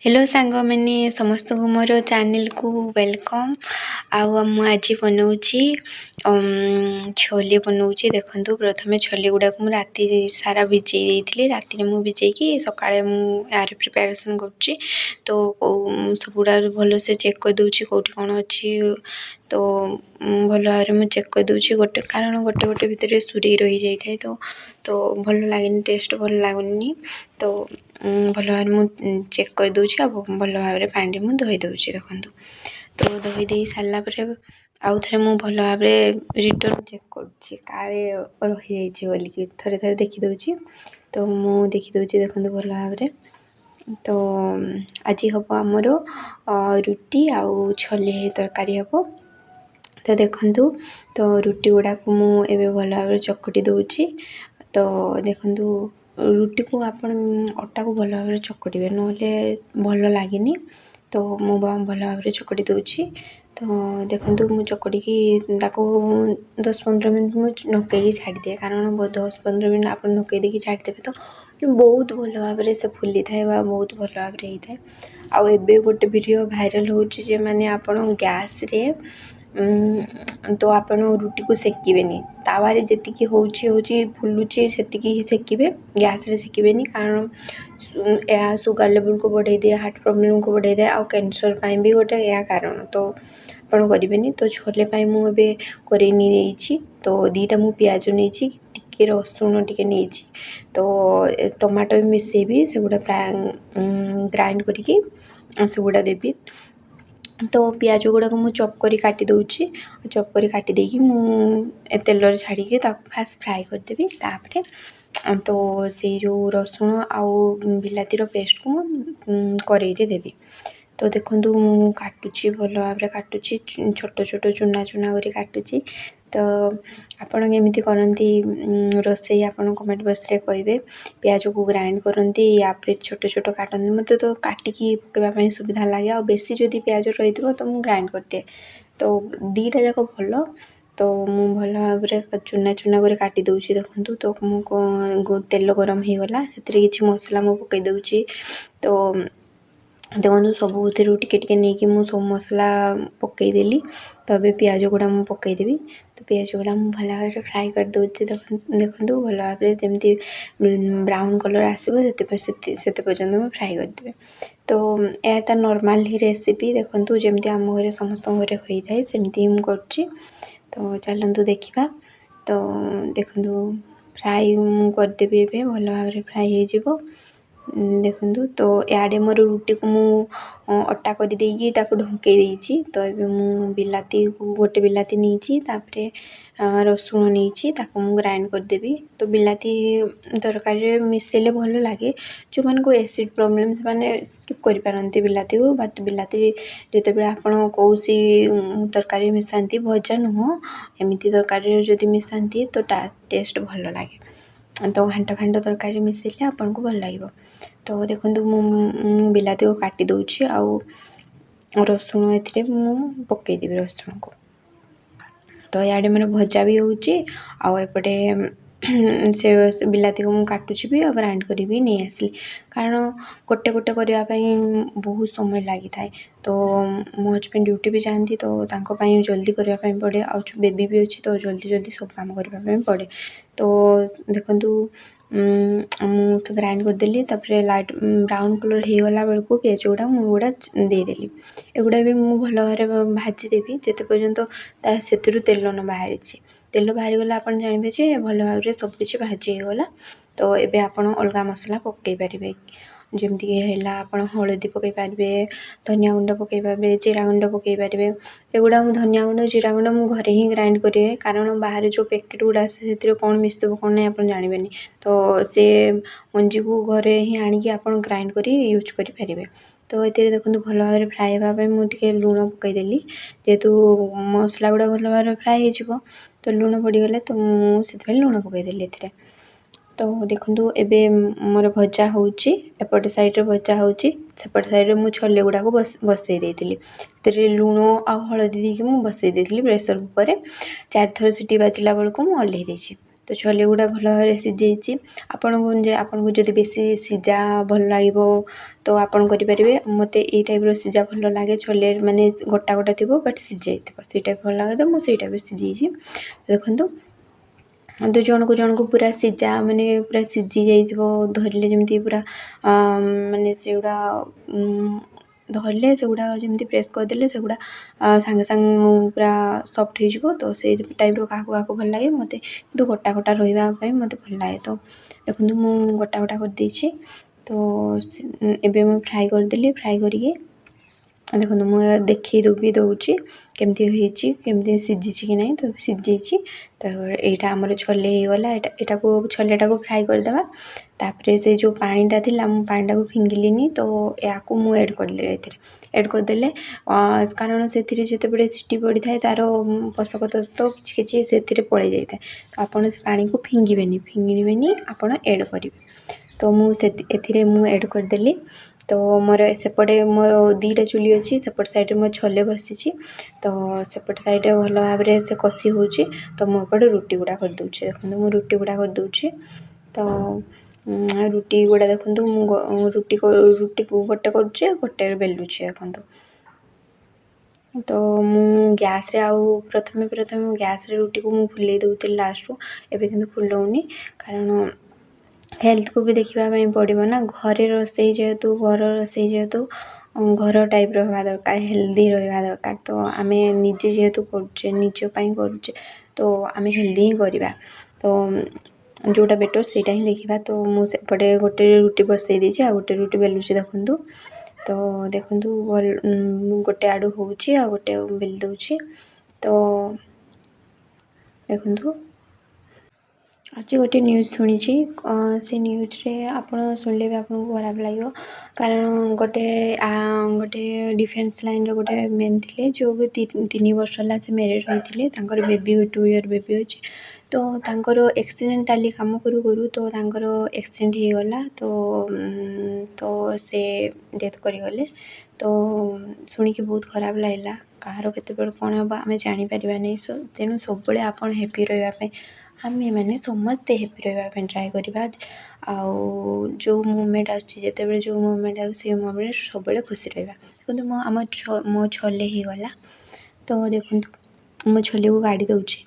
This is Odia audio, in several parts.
ହ୍ୟାଲୋ ସାଙ୍ଗମାନେ, ସମସ୍ତଙ୍କୁ ମୋର ଚ୍ୟାନେଲକୁ welcome. ଆଉ ମୁଁ ଆଜି ବନଉଛି ଛୋଲେ ବନଉଛି। ଦେଖନ୍ତୁ, ପ୍ରଥମେ ଛୋଲେ ଗୁଡ଼ାକୁ ମୁଁ ରାତି ସାରା ଭିଜେଇ ଦେଇଥିଲି। ରାତିରେ ମୁଁ ଭିଜେଇକି ସକାଳେ ମୁଁ ଏହାର ପ୍ରିପାରେସନ୍ କରୁଛି। ତ ସବୁଗୁଡ଼ା ଭଲସେ ଚେକ୍ କରିଦେଉଛି, କେଉଁଠି କ'ଣ ଅଛି। ତ ଭଲ ଭାବରେ ମୁଁ ଚେକ୍ କରିଦେଉଛି ଗୋଟେ, କାରଣ ଗୋଟେ ଗୋଟେ ଭିତରେ ସୁରେଇ ରହିଯାଇଥାଏ, ତ ଭଲ ଲାଗେନି, ଟେଷ୍ଟ ଭଲ ଲାଗୁନି। ତ ଭଲ ଭାବରେ ମୁଁ ଚେକ୍ କରିଦେଉଛି ଆଉ ଭଲ ଭାବରେ ପାଣିରେ ମୁଁ ଧୋଇ ଦେଉଛି। ଦେଖନ୍ତୁ, ତ ଧୋଇ ଦେଇ ସାରିଲା ପରେ ଆଉ ଥରେ ମୁଁ ଭଲ ଭାବରେ ରିଟର୍ନ ଚେକ୍ କରୁଛି, କାଳେ ରହିଯାଇଛି ବୋଲିକି ଥରେ ଥରେ ଦେଖିଦେଉଛି। ତ ମୁଁ ଦେଖିଦେଉଛି, ଦେଖନ୍ତୁ ଭଲ ଭାବରେ। ତ ଆଜି ହେବ ଆମର ରୁଟି ଆଉ ଛୋଲେ ତରକାରୀ ହେବ। ତ ଦେଖନ୍ତୁ, ତ ରୁଟି ଗୁଡ଼ାକୁ ମୁଁ ଏବେ ଭଲ ଭାବରେ ଚକଟି ଦେଉଛି। ତ ଦେଖନ୍ତୁ, ରୁଟିକୁ ଆପଣ ଅଟାକୁ ଭଲ ଭାବରେ ଚକଟିବେ, ନହେଲେ ଭଲ ଲାଗେନି। ତ ମୁଁ ଭଲ ଭାବରେ ଚକଟି ଦେଉଛି। ତ ଦେଖନ୍ତୁ, ମୁଁ ଚକଟିକି ତାକୁ 10-15 ମିନିଟ୍ ମୁଁ ନକେଇକି ଛାଡ଼ିଦିଏ, କାରଣ 10-15 ମିନିଟ୍ ଆପଣ ନକେଇ ଦେଇକି ଛାଡ଼ିଦେବେ ତ ବହୁତ ଭଲ ଭାବରେ ସେ ଫୁଲିଥାଏ ବା ବହୁତ ଭଲ ଭାବରେ ହେଇଥାଏ। ଆଉ ଏବେ ଗୋଟେ ଭିଡ଼ିଓ ଭାଇରାଲ୍ ହେଉଛି ଯେ ମାନେ ଆପଣ ଗ୍ୟାସ୍ରେ ତ ଆପଣ ରୁଟିକୁ ସେକିବେନି, ତାୱାରେ ଯେତିକି ହେଉଛି ହେଉଛି ଫୁଲୁଛି ସେତିକି ହିଁ ସେକିବେ, ଗ୍ୟାସ୍ରେ ସେକିବେନି, କାରଣ ଏହା ସୁଗାର ଲେବୁଲ୍କୁ ବଢ଼େଇ ଦିଏ, ହାର୍ଟ ପ୍ରୋବ୍ଲେମ୍କୁ ବଢ଼େଇ ଦିଏ ଆଉ କ୍ୟାନ୍ସର୍ ପାଇଁ ବି ଗୋଟେ ଏହା କାରଣ। ତ ଆପଣ କରିବେନି। ତ ଛୋଲେ ପାଇଁ ମୁଁ ଏବେ କରେଇ ନେଇଯାଇଛି। ତ 2ଟା ମୁଁ ପିଆଜ ନେଇଛି, ଟିକେ ରସୁଣ ଟିକେ ନେଇଛି, ତ ଟମାଟୋ ବି ମିଶାଇବି, ସେଗୁଡ଼ା ଗ୍ରାଇଣ୍ଡ କରିକି ସେଗୁଡ଼ା ଦେବି। ତ ପିଆଜ ଗୁଡ଼ାକୁ ମୁଁ ଚପ୍ କରି କାଟି ଦେଉଛି। ଚପ୍ କରି କାଟି ଦେଇକି ମୁଁ ତେଲରେ ଛାଡ଼ିକି ତାକୁ ଫାଷ୍ଟ ଫ୍ରାଏ କରିଦେବି। ତାପରେ ତ ସେଇ ଯେଉଁ ରସୁଣ ଆଉ ବିଲାତିର ପେଷ୍ଟକୁ ମୁଁ କରେଇରେ ଦେବି। ତ ଦେଖନ୍ତୁ, ମୁଁ କାଟୁଛି, ଭଲ ଭାବରେ କାଟୁଛି, ଛୋଟ ଛୋଟ ଚୁନା ଚୁନା କରି କାଟୁଛି। ତ ଆପଣ କେମିତି କରନ୍ତି ରୋଷେଇ, ଆପଣ କମେଣ୍ଟ ବକ୍ସରେ କହିବେ। ପିଆଜକୁ ଗ୍ରାଇଣ୍ଡ କରନ୍ତି ୟା ଫିର୍ ଛୋଟ ଛୋଟ କାଟନ୍ତି? ମୋତେ ତ କାଟିକି ପକାଇବା ପାଇଁ ସୁବିଧା ଲାଗେ, ଆଉ ବେଶୀ ଯଦି ପିଆଜ ରହିଥିବ ତ ମୁଁ ଗ୍ରାଇଣ୍ଡ କରିଦିଏ। ତ 2ଟା ଯାକ ଭଲ। ତ ମୁଁ ଭଲ ଭାବରେ ଚୁନା ଚୁନା କରି କାଟି ଦେଉଛି। ଦେଖନ୍ତୁ, ତ ମୁଁ ତେଲ ଗରମ ହେଇଗଲା, ସେଥିରେ କିଛି ମସଲା ମୁଁ ପକାଇ ଦେଉଛି। ତ ଦେଖନ୍ତୁ, ସବୁଥିରୁ ଟିକେ ଟିକେ ନେଇକି ମୁଁ ସବୁ ମସଲା ପକାଇଦେଲି। ତ ଏବେ ପିଆଜ ଗୁଡ଼ା ମୁଁ ପକାଇଦେବି। ତ ପିଆଜ ଗୁଡ଼ା ମୁଁ ଭଲ ଭାବରେ ଫ୍ରାଏ କରିଦେଉଛି। ଦେଖନ୍ତୁ, ଭଲ ଭାବରେ ଯେମିତି ବ୍ରାଉନ୍ କଲର୍ ଆସିବ, ସେତେ ପର୍ଯ୍ୟନ୍ତ ମୁଁ ଫ୍ରାଏ କରିଦେବି। ତ ଏହାଟା ନର୍ମାଲ୍ ହିଁ ରେସିପି। ଦେଖନ୍ତୁ, ଯେମିତି ଆମ ଘରେ ସମସ୍ତଙ୍କ ଘରେ ହୋଇଥାଏ, ସେମିତି ହିଁ ମୁଁ କରୁଛି। ତ ଚାଲନ୍ତୁ ଦେଖିବା। ତ ଦେଖନ୍ତୁ, ଫ୍ରାଏ ମୁଁ କରିଦେବି ଏବେ, ଭଲ ଭାବରେ ଫ୍ରାଏ ହେଇଯିବ। ଦେଖନ୍ତୁ, ତ ଇଆଡ଼େ ମୋର ରୁଟିକୁ ମୁଁ ଅଟା କରିଦେଇକି ତାକୁ ଢଙ୍କେଇ ଦେଇଛି। ତ ଏବେ ମୁଁ ବିଲାତିକୁ, ଗୋଟେ ବିଲାତି ନେଇଛି, ତାପରେ ରସୁଣ ନେଇଛି, ତାକୁ ମୁଁ ଗ୍ରାଇଣ୍ଡ କରିଦେବି। ତ ବିଲାତି ତରକାରୀରେ ମିଶାଇଲେ ଭଲ ଲାଗେ। ଯେଉଁମାନଙ୍କୁ ଏସିଡ଼୍ ପ୍ରୋବ୍ଲେମ୍, ସେମାନେ ସ୍କିପ୍ କରିପାରନ୍ତି ବିଲାତିକୁ, ବଟ୍ ବିଲାତି ଯେତେବେଳେ ଆପଣ କୌଣସି ତରକାରୀ ମିଶାନ୍ତି, ଭଜା ନୁହଁ, ଏମିତି ତରକାରୀରେ ଯଦି ମିଶାନ୍ତି ତ ତା ଟେଷ୍ଟ ଭଲ ଲାଗେ। ତ ଘାଣ୍ଟ ଫାଣ୍ଟ ତରକାରୀ ମିଶାଇଲେ ଆପଣଙ୍କୁ ଭଲ ଲାଗିବ। ତ ଦେଖନ୍ତୁ, ମୁଁ ବିଲାତିକୁ କାଟି ଦେଉଛି ଆଉ ରସୁଣ ଏଥିରେ ମୁଁ ପକାଇଦେବି ରସୁଣକୁ। ତ ଇଆଡ଼େ ମୋର ଭଜା ବି ହେଉଛି ଆଉ ଏପଟେ ସେ ବିଲାତିକୁ ମୁଁ କାଟୁଛି ବି ଆଉ ଗ୍ରାଇଣ୍ଡ କରି ବି ନେଇ ଆସିଲି, କାରଣ ଗୋଟେ ଗୋଟେ କରିବା ପାଇଁ ବହୁତ ସମୟ ଲାଗିଥାଏ। ତ ମୋ ହଜବେଣ୍ଡ ଡ୍ୟୁଟି ବି ଯାଆନ୍ତି, ତ ତାଙ୍କ ପାଇଁ ଜଲ୍ଦି କରିବା ପାଇଁ ପଡ଼େ, ଆଉ ବେବି ବି ଅଛି, ତ ଜଲ୍ଦି ଜଲ୍ଦି ସବୁ କାମ କରିବା ପାଇଁ ପଡ଼େ। ତ ଦେଖନ୍ତୁ, ମୁଁ ତ ଗ୍ରାଇଣ୍ଡ କରିଦେଲି। ତାପରେ ଲାଇଟ୍ ବ୍ରାଉନ୍ କଲର୍ ହେଇଗଲା ବେଳକୁ ପିଆଜ ଗୁଡ଼ା ମୁଁ ଏଗୁଡ଼ା ଦେଇଦେଲି। ଏଗୁଡ଼ା ବି ମୁଁ ଭଲ ଭାବରେ ଭାଜିଦେବି ଯେତେ ପର୍ଯ୍ୟନ୍ତ ତା ସେଥିରୁ ତେଲ ନ ବାହାରିଛି। ତେଲ ବାହାରିଗଲେ ଆପଣ ଜାଣିବେ ଯେ ଭଲ ଭାବରେ ସବୁକିଛି ଭାଜି ହେଇଗଲା। ତ ଏବେ ଆପଣ ଅଲଗା ମସଲା ପକାଇ ପାରିବେ, ଯେମିତିକି ହେଲା ଆପଣ ହଳଦୀ ପକାଇ ପାରିବେ, ଧନିଆ ଗୁଣ୍ଡ ପକାଇ ପାରିବେ, ଜିରା ଗୁଣ୍ଡ ପକାଇ ପାରିବେ। ଏଗୁଡ଼ା ମୁଁ ଧନିଆ ଗୁଣ୍ଡ, ଜିରା ଗୁଣ୍ଡ ମୁଁ ଘରେ ହିଁ ଗ୍ରାଇଣ୍ଡ କରେ, କାରଣ ବାହାରେ ଯେଉଁ ପ୍ୟାକେଟ୍ ଗୁଡ଼ା ଆସେ ସେଥିରେ କ'ଣ ମିଶିଥିବ କ'ଣ ନାହିଁ ଆପଣ ଜାଣିବେନି। ତ ସେ ମଞ୍ଜିକୁ ଘରେ ହିଁ ଆଣିକି ଆପଣ ଗ୍ରାଇଣ୍ଡ କରି ୟୁଜ୍ କରିପାରିବେ। ତ ଏଥିରେ ଦେଖନ୍ତୁ, ଭଲ ଭାବରେ ଫ୍ରାଏ ହେବା ପାଇଁ ମୁଁ ଟିକେ ଲୁଣ ପକାଇଦେଲି। ଯେହେତୁ ମସଲା ଗୁଡ଼ା ଭଲ ଭାବରେ ଫ୍ରାଏ ହେଇଯିବ, ତ ଲୁଣ ପଡ଼ିଗଲେ, ତ ମୁଁ ସେଥିପାଇଁ ଲୁଣ ପକାଇଦେଲି ଏଥିରେ। ତ ଦେଖନ୍ତୁ, ଏବେ ମୋର ଭଜା ହେଉଛି, ଏପଟେ ସାଇଡ଼୍ରେ ଭଜା ହେଉଛି, ସେପଟେ ସାଇଡ଼୍ରେ ମୁଁ ଛୋଲେ ଗୁଡ଼ାକୁ ବସେଇ ଦେଇଥିଲି। ସେଥିରେ ଲୁଣ ଆଉ ହଳଦୀ ଦେଇକି ମୁଁ ବସେଇ ଦେଇଥିଲି ପ୍ରେସର୍ କୁକର୍ରେ। ଚାରିଥର ସିଟି ବାଜିଲା ବେଳକୁ ମୁଁ ଓହ୍ଲେଇ ଦେଇଛି। ତ ଛୋଲେ ଗୁଡ଼ା ଭଲ ଭାବରେ ସିଝେଇଛି। ଆପଣଙ୍କୁ ଯେ ଆପଣଙ୍କୁ ଯଦି ବେଶୀ ସିଝା ଭଲ ଲାଗିବ ତ ଆପଣ କରିପାରିବେ। ମୋତେ ଏଇ ଟାଇପ୍ର ସିଝା ଭଲ ଲାଗେ, ଛୋଲେ ମାନେ ଗୋଟା ଗୋଟା ଥିବ ବଟ୍ ସିଝାଇଥିବ, ସେଇ ଟାଇପ୍ ଭଲ ଲାଗେ। ତ ମୁଁ ସେଇ ଟାଇପ୍ର ସିଝେଇଛି ଦେଖନ୍ତୁ। ତ ଜଣକୁ ଜଣକୁ ପୁରା ସିଝା ମାନେ ପୁରା ସିଝି ଯାଇଥିବ, ଧରିଲେ ଯେମିତି ପୁରା ମାନେ ସେଗୁଡ଼ା ଧରିଲେ ସେଗୁଡ଼ା ଯେମିତି ପ୍ରେସ୍ କରିଦେଲେ ସେଗୁଡ଼ା ସାଙ୍ଗେ ସାଙ୍ଗେ ପୁରା ସଫ୍ଟ ହେଇଯିବ। ତ ସେଇ ଟାଇପ୍ର କାହାକୁ କାହାକୁ ଭଲ ଲାଗେ, ମୋତେ କିନ୍ତୁ ଗୋଟା ଗୋଟା ରହିବା ପାଇଁ ମୋତେ ଭଲ ଲାଗେ। ତ ଦେଖନ୍ତୁ, ମୁଁ ଗୋଟା ଗୋଟା କରିଦେଇଛି। ତ ଏବେ ମୁଁ ଫ୍ରାଏ କରିଦେଲି। ଫ୍ରାଏ କରିକି ଦେଖନ୍ତୁ, ମୁଁ ଦେଖେଇ ବି ଦେଉଛି କେମିତି ହେଇଛି, କେମିତି ସିଝିଛି କି ନାହିଁ। ତ ସିଝିଯାଇଛି। ତ ଏଇଟା ଆମର ଛୋଲେ ହେଇଗଲା। ଏଇଟାକୁ ଛୋଲେଟାକୁ ଫ୍ରାଏ କରିଦେବା। ତାପରେ ସେ ଯେଉଁ ପାଣିଟା ଥିଲା, ମୁଁ ପାଣିଟାକୁ ଫିଙ୍ଗିଲିନି, ତ ଏହାକୁ ମୁଁ ଏଡ଼୍ କରିଦେଲି ଏଥିରେ। ଏଡ଼୍ କରିଦେଲେ କାରଣ ସେଥିରେ ଯେତେବେଳେ ସିଟି ପଡ଼ିଥାଏ, ତା'ର ପୋଷକ ତତ୍ତ୍ୱ କିଛି କିଛି ସେଥିରେ ପଳେଇ ଯାଇଥାଏ। ତ ଆପଣ ସେ ପାଣିକୁ ଫିଙ୍ଗିବେନି, ଆପଣ ଏଡ଼୍ କରିବେ। ତ ମୁଁ ସେ ଏଥିରେ ମୁଁ ଏଡ଼୍ କରିଦେଲି। ତ ମୋର ସେପଟେ ମୋର 2ଟା ଚୁଲି ଅଛି, ସେପଟ ସାଇଡ଼୍ରେ ମୋ ଛୋଲେ ବସିଛି। ତ ସେପଟ ସାଇଡ଼୍ରେ ଭଲ ଭାବରେ ସେ କଷି ହେଉଛି, ତ ମୁଁ ଏପଟେ ରୁଟି ଗୁଡ଼ା କରିଦେଉଛି। ଦେଖନ୍ତୁ, ମୁଁ ରୁଟି ଗୁଡ଼ା କରିଦେଉଛି। ତ ରୁଟି ଗୁଡ଼ା ଦେଖନ୍ତୁ, ମୁଁ ରୁଟିକୁ ଗୋଟେ କରୁଛି ଆଉ ଗୋଟେ ବେଲୁଛି ଦେଖନ୍ତୁ। ତ ମୁଁ ଗ୍ୟାସ୍ରେ ଆଉ ପ୍ରଥମେ ପ୍ରଥମେ ମୁଁ ଗ୍ୟାସ୍ରେ ରୁଟିକୁ ମୁଁ ଫୁଲେଇ ଦେଉଥିଲି ଲାଷ୍ଟକୁ, ଏବେ କିନ୍ତୁ ଫୁଲଉନି, କାରଣ ହେଲ୍ଥକୁ ବି ଦେଖିବା ପାଇଁ ପଡ଼ିବ ନା। ଘରେ ରୋଷେଇ ଯେହେତୁ, ଘର ରୋଷେଇ ଯେହେତୁ ଘର ଟାଇପ୍ର ହେବା ଦରକାର, ହେଲ୍ଦି ରହିବା ଦରକାର। ତ ଆମେ ନିଜେ ଯେହେତୁ କରୁଛେ, ନିଜ ପାଇଁ କରୁଛେ, ତ ଆମେ ହେଲ୍ଦି ହିଁ କରିବା। ତ ଯେଉଁଟା ବେଟର୍ ସେଇଟା ହିଁ ଦେଖିବା। ତ ମୁଁ ସେପଟେ ଗୋଟେ ରୁଟି ବସେଇ ଦେଇଛି ଆଉ ଗୋଟେ ରୁଟି ବେଲୁଛି ଦେଖନ୍ତୁ। ତ ଦେଖନ୍ତୁ, ଭଲ ଗୋଟେ ଆଡ଼ୁ ହେଉଛି ଆଉ ଗୋଟେ ବେଲି ଦେଉଛି। ତ ଦେଖନ୍ତୁ, ଆଜି ଗୋଟେ ନ୍ୟୁଜ୍ ଶୁଣିଛି। ସେ ନ୍ୟୁଜ୍ରେ ଆପଣ ଶୁଣିଲେ ବି ଆପଣଙ୍କୁ ଖରାପ ଲାଗିବ, କାରଣ ଗୋଟେ ଡିଫେନ୍ସ ଲାଇନ୍ର ଗୋଟେ ମେନ୍ ଥିଲେ, ଯେଉଁ 3 ବର୍ଷ ହେଲା ସେ ମ୍ୟାରେଡ଼୍ ହୋଇଥିଲେ। ତାଙ୍କର ବେବି, 2 ଇୟର୍ ବେବି ଅଛି। ତ ତାଙ୍କର ଏକ୍ସିଡେଣ୍ଟାଲି କାମ କରୁ କରୁ ତ ତାଙ୍କର ଆକ୍ସିଡେଣ୍ଟ ହେଇଗଲା। ତ ସେ ଡେଥ୍ କରିଗଲେ। ତ ଶୁଣିକି ବହୁତ ଖରାପ ଲାଗିଲା। କାହାର କେତେବେଳେ କ'ଣ ହେବ ଆମେ ଜାଣିପାରିବା ନାହିଁ। ତେଣୁ ସବୁବେଳେ ଆପଣ ହ୍ୟାପି ରହିବା ପାଇଁ, ଆମେମାନେ ସମସ୍ତେ ହ୍ୟାପି ରହିବା ପାଇଁ ଟ୍ରାଏ କରିବା। ଆଉ ଯେଉଁ ମୁମେଣ୍ଟ ଆସୁଛି, ଯେତେବେଳେ ଯେଉଁ ମୁମେଣ୍ଟ ଆସୁଛି, ସେଇ ମୁମେଣ୍ଟ ସବୁବେଳେ ଖୁସି ରହିବା। ଦେଖନ୍ତୁ, ମୋ ଆମ ମୋ ଛୋଲେ ହେଇଗଲା। ତ ଦେଖନ୍ତୁ, ମୁଁ ଛୋଲେକୁ କାଢ଼ି ଦେଉଛି।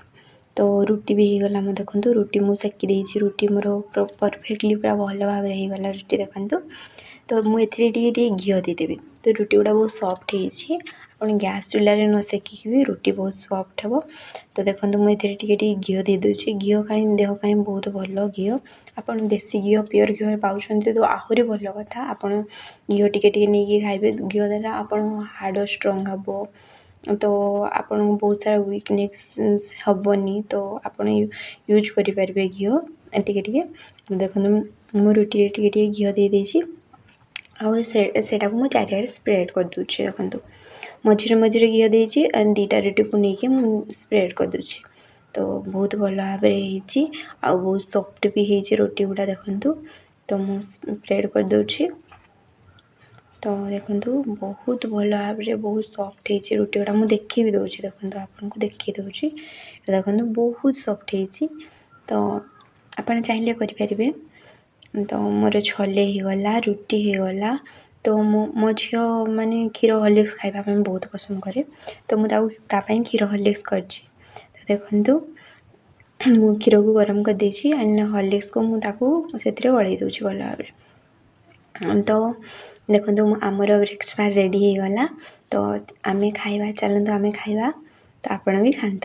ତ ରୁଟି ବି ହେଇଗଲା। ମୁଁ ଦେଖନ୍ତୁ, ରୁଟି ମୁଁ ସେକି ଦେଇଛି। ରୁଟି ମୋର ପରଫେକ୍ଟଲି ପୁରା ଭଲ ଭାବରେ ହେଇଗଲା ରୁଟି ଦେଖନ୍ତୁ। ତ ମୁଁ ଏଥିରେ ଟିକେ ଟିକେ ଘିଅ ଦେଇଦେବି। ତ ରୁଟି ଗୁଡ଼ା ବହୁତ ସଫ୍ଟ ହେଇଛି। ଆପଣ ଗ୍ୟାସ୍ ଚୁଲାରେ ନ ସେକିକି ବି ରୁଟି ବହୁତ ସଫ୍ଟ ହେବ। ତ ଦେଖନ୍ତୁ, ମୁଁ ଏଥିରେ ଟିକେ ଟିକେ ଘିଅ ଦେଇଦେଉଛି। ଘିଅ କାହିଁ ଦେହ ପାଇଁ ବହୁତ ଭଲ ଘିଅ। ଆପଣ ଦେଶୀ ଘିଅ, ପିଓର ଘିଅ ପାଉଛନ୍ତି ତ ଆହୁରି ଭଲ କଥା। ଆପଣ ଘିଅ ଟିକେ ଟିକେ ନେଇକି ଖାଇବେ। ଘିଅ ଦ୍ୱାରା ଆପଣ ହାଡ଼ ଷ୍ଟ୍ରଙ୍ଗ ହେବ, ତ ଆପଣଙ୍କୁ ବହୁତ ସାରା ୱିକନେସ୍ ହେବନି। ତ ଆପଣ ୟୁଜ୍ କରିପାରିବେ ଘିଅ ଟିକେ ଟିକେ। ଦେଖନ୍ତୁ, ମୁଁ ରୁଟିରେ ଟିକେ ଟିକେ ଘିଅ ଦେଇଦେଇଛି ଆଉ ସେଇଟାକୁ ମୁଁ ଚାରିଆଡ଼େ ସ୍ପ୍ରେଡ଼୍ କରିଦେଉଛି। ଦେଖନ୍ତୁ, ମଝିରେ ମଝିରେ ଘିଅ ଦେଇଛି, 2ଟା ରୁଟିକୁ ନେଇକି ମୁଁ ସ୍ପ୍ରେଡ଼୍ କରିଦେଉଛି। ତ ବହୁତ ଭଲ ଭାବରେ ହେଇଛି ଆଉ ବହୁତ ସଫ୍ଟ ବି ହେଇଛି ରୁଟି ଗୁଡ଼ା ଦେଖନ୍ତୁ। ତ ମୁଁ ସ୍ପ୍ରେଡ଼୍ କରିଦେଉଛି। ତ ଦେଖନ୍ତୁ, ବହୁତ ଭଲ ଭାବରେ ବହୁତ ସଫ୍ଟ ହେଇଛି ରୁଟି ଗୁଡ଼ା। ମୁଁ ଦେଖେଇ ବି ଦେଉଛି ଦେଖନ୍ତୁ, ଆପଣଙ୍କୁ ଦେଖେଇ ଦେଉଛି। ଦେଖନ୍ତୁ, ବହୁତ ସଫ୍ଟ ହେଇଛି। ତ ଆପଣ ଚାହିଁଲେ କରିପାରିବେ। ତ ମୋର ଛୋଲେ ହେଇଗଲା, ରୁଟି ହେଇଗଲା। ତ ମୁଁ ମୋ ଝିଅ ମାନେ କ୍ଷୀର ହର୍ଲିକ୍ସ ଖାଇବା ପାଇଁ ବହୁତ ପସନ୍ଦ କରେ, ତ ମୁଁ ତାକୁ ତା ପାଇଁ କ୍ଷୀର ହର୍ଲିକ୍ସ କରିଛି। ତ ଦେଖନ୍ତୁ, ମୁଁ କ୍ଷୀରକୁ ଗରମ କରିଦେଇଛି ଆଣ୍ଡ ହର୍ଲିକ୍ସକୁ ମୁଁ ତାକୁ ସେଥିରେ ଗୋଳେଇ ଦେଉଛି ଭଲ ଭାବରେ। ତ ଦେଖନ୍ତୁ, ଆମର ବ୍ରେକଫାଷ୍ଟ ରେଡ଼ି ହେଇଗଲା। ତ ଆମେ ଖାଇବା, ଚାଲନ୍ତୁ ଆମେ ଖାଇବା। ତ ଆପଣ ବି ଖାଆନ୍ତୁ।